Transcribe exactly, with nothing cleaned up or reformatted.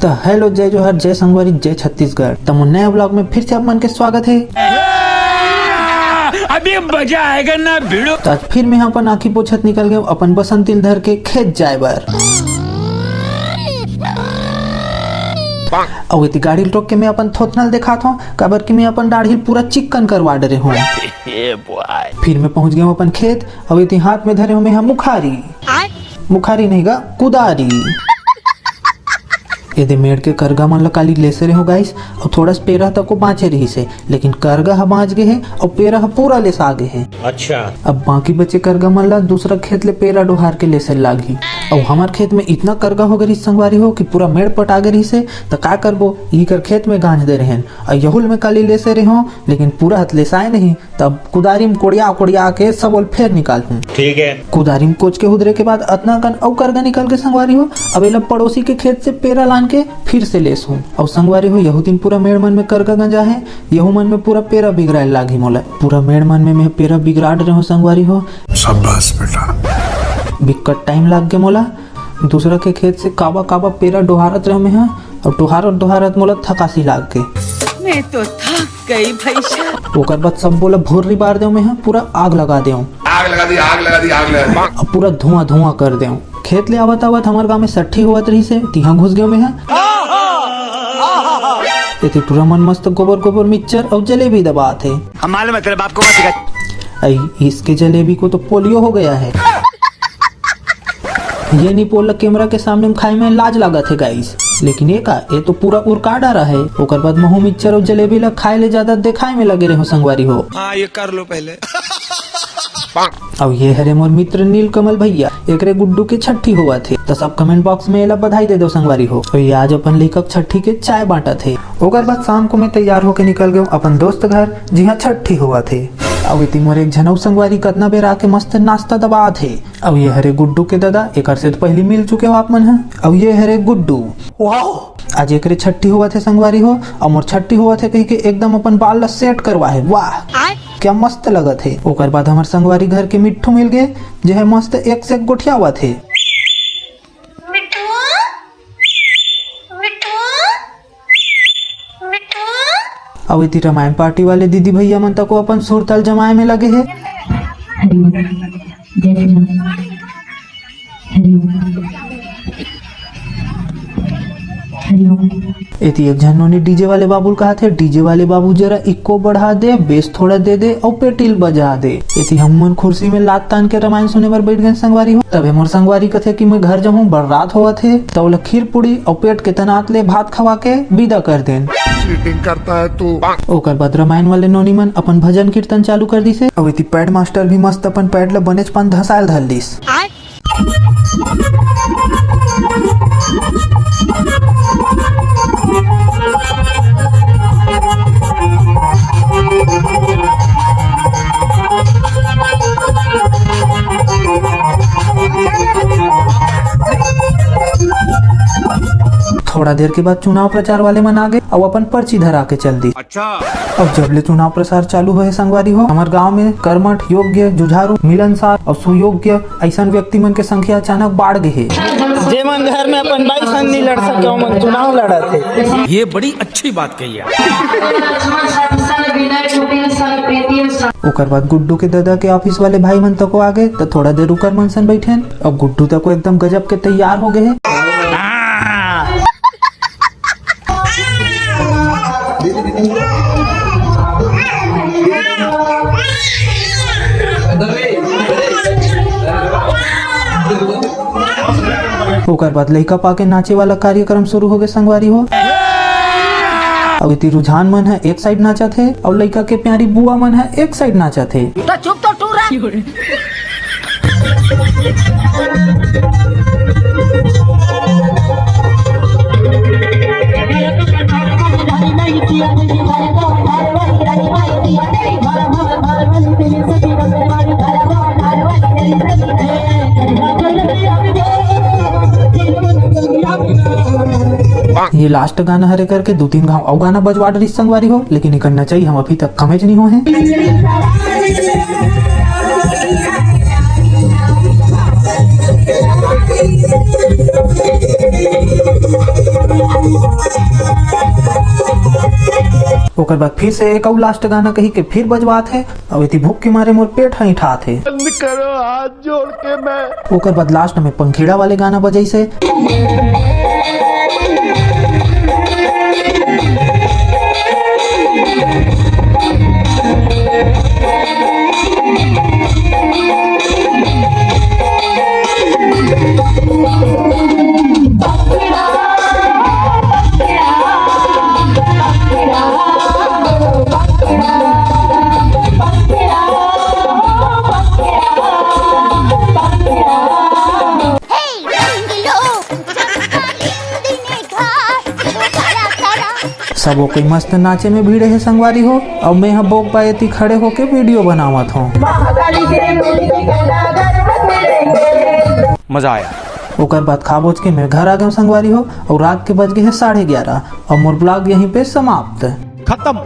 त हेलो, जय जोहार, जय संगवारी, जय छत्तीसगढ़। त मोर नया व्लॉग में फिर से आप मन के स्वागत हे। अभी मजा आएगा ना भिड़ो। त आज फिर मैं अपन आँखी पोछत निकल गेंव अपन बसंती ल धर के खेत जाए बर। अउ एती गाड़ी ल रोक के मैं अपन थोथना ल देखात हंव, काबर कि मैं अपन दाढ़ी ल पूरा चिक्कन करवा डरे हंव। फिर मैं पहुंच गेंव अपन खेत, अउ एती हाथ में धरे हंव मैं हा मुखारी। मुखारी नहीं गा, कुदारी। एदे मेड़ के करगा मन ल काली लेसे रेहेंव गाइस, अउ थोड़ा सा पेरा तको बांचे रहिस हे, लेकिन करगा ह बांच गे हे अउ पेरा ह पूरा लेसा गे हे। अच्छा। अब बाकी बचे करगा मन ल दूसरा खेत ले पेरा डोहार के लेसे लागही। अउ हमर खेत में इतना करगा हो गे रिहिस संगवारी हो कि पूरा मेड़ पटा गे रिहिस हे, त का करबो, इही कर खेत में गांज दे रहेन। अउ यहू ल मैं काली लेसे रेहेंव, लेकिन पूरा हत लेसाए नहीं। तब कुदारी म कोड़िया कोड़िया के सब ओल फेर निकालहूं। ठीक है। कुदारी म कोच के हुदरे के बाद अतना कन अउ करगा निकल के संगवारी हो, अब एला पड़ोसी के खेत से पेरा लान के फिर से लेसहूं। अउ संगवारी हो, यहू दिन पूरा मेड़ मन में करगा गंजा हे, यहू मन में पूरा पेरा बिगराए लागही मोला। पूरा मेड़ मन में मैं पेरा बिगराट रेहेंव संगवारी हो। शाबाश बेटा। बिक्कट टाइम लाग गे मोला। दूसरा के खेत से काबा काबा पेरा डोहारत रेहेंव मैं हा, अउ डोहारत डोहारत मोला थकासी लाग गे। मैं तो थक गई भाई साहब। ओकर बाद सब्बो ला भुर्री बार देंव मैं हा, पूरा आग लगा देंव। आग लगा दी, आग लगा दी, आग लगा दी। अब पूरा धुआं धुआं कर देंव। खेत ले आवत आवत हमर गांव में सट्ठी होवत रहिस हे, तिहां घुस गेंव मैं हा। एती टूरा मन मस्त गोबर गोबर मिक्सचर अउ जलेबी दबात हे। हम मालूम है तेरे बाप को मत सिखा। अई, इसके जलेबी को तो पोलियो हो गया है। ये निपोल ला कैमरा के सामने में खाए में लाज लागत हे गाइस, लेकिन ये का, ये तो पूरा उरका डारा है। ओकर बाद महू मिक्सचर अउ जलेबी ला खाए ले ज्यादा देखाए में लगे रेहेंव संगवारी हो। हाँ, ये कर लो पहले। अउ ये हरे मोर मित्र नीलकमल भैया, एकरे गुड्डू के छट्ठी होवत हे, त सब कमेंट बॉक्स में एला बधाई दे दो संगवारी हो। अउ ये आज अपन लइका के छट्ठी के चाय बांटत हे। ओकर बाद शाम को मैं तैयार होके निकल गेंव अपन दोस्त घर, जिहां छट्ठी होवत हे। अउ एती मोर एक झन अउ संगवारी कतना बेर आके मस्त नाश्ता दबात हे। अउ ये हरे गुड्डू के ददा, एकर से तो पहिली मिल चुके हो आप मन ह। अउ ये हरे गुड्डू। वाओ! आज एकरे छट्ठी होवत हे संगवारी हो, अउ मोर छट्ठी होवत हे कहिके एकदम अपन बाल ला सेट करवा हे। वाह! आय। क्या मस्त लगत हे। ओकर बाद हमर संगवारी घर के मिट्ठू मिल गे, जे हे मस्त एक से एक गोठियावत हे। मिट्ठू, मिट्ठू, मिट्ठू। अउ एती रामायण पार्टी वाले दीदी भैया मन तको अपन सुरता ल जमाए में लगे हे। हरिओम। जय श्री राम। हरिओम। हरिओम। एती एक झन नोनी डीजे वाले बाबू ल कहाथे, "डीजे वाले बाबू जरा इको बढ़ा दे, बेस थोड़ा दे दे अउ पेटी ल बजा दे।" एती हम मन खुर्सी में लात तान के रामायण सुने बर बइठ गेन संगवारी हो। तभे मोर संगवारी कथे कि मैं घर जाहूं, बड़ रात होवत हे, त ओला खीर पूड़ी अउ पेट के तनात ले भात खवा के विदा कर देन। चीटिंग करता है तू। ओकर बाद रामायण वाले नोनी मन अपन भजन कीर्तन चालू कर दिसे, अउ एती पैड मास्टर भी मस्त अपन पैड ल बनेच पन धसायल धर लिस। थोड़ा देर के बाद चुनाव प्रचार वाले मन आ गे अउ अपन पर्ची धरा के चल दिस। अच्छा। अउ जब ले चुनाव प्रचार चालू होए संगवारी हो, हमर गांव में कर्मठ, योग्य, जुझारू, मिलनसार अउ सुयोग्य अइसन व्यक्ति मन के संख्या अचानक बाढ़ गे हे। जेमन घर में अपन बाई संग नइ लड़ सके, ओमन चुनाव लड़त हे। ये बड़ी अच्छी बात कही आप। ओकर बाद गुड्डू के ददा के ऑफिस वाले भाई मन तको आ गे, त थोड़ा देर उकर मन सन बइठेन। अब गुड्डू तको एकदम गजब के तैयार हो गे हे। ओकर बाद लइका पाके नाचे वाला कार्यक्रम शुरू हो गे संगवारी हो। अउ एती रुझान मन ह एक साइड नाचत हे अउ लइका के प्यारी बुआ मन ह एक साइड नाचत हे। तो चुप तो टूरा। ये लास्ट गाना हरे करके दू तीन घाव अउ गाना बजवा डरिस संगवारी हो, लेकिन एकर नचई हम अभी तक कमेच नहीं हो हे। ओकर बाद फिर से एक अउ लास्ट गाना कही के फिर बजवात हे, अउ एती भूख के मारे मोर पेट ह इठात हे। बंद करो, हाथ जोड़ के मैं। ओकर बाद लास्ट में पंखीड़ा वाले गाना बजाइस हे। सबो कोई मस्त नाचे में भिड़े हे संगवारी हो, अउ मैं ह बोकबा एती खड़े होके वीडियो बनावत हूँ। मजा आया। ओकर बाद खा बोज के मैं घर आ गया संगवारी हो, अउ रात के बज गए हैं साढ़े ग्यारह, अउ मोर ब्लॉग यहीं पे समाप्त। खत्म।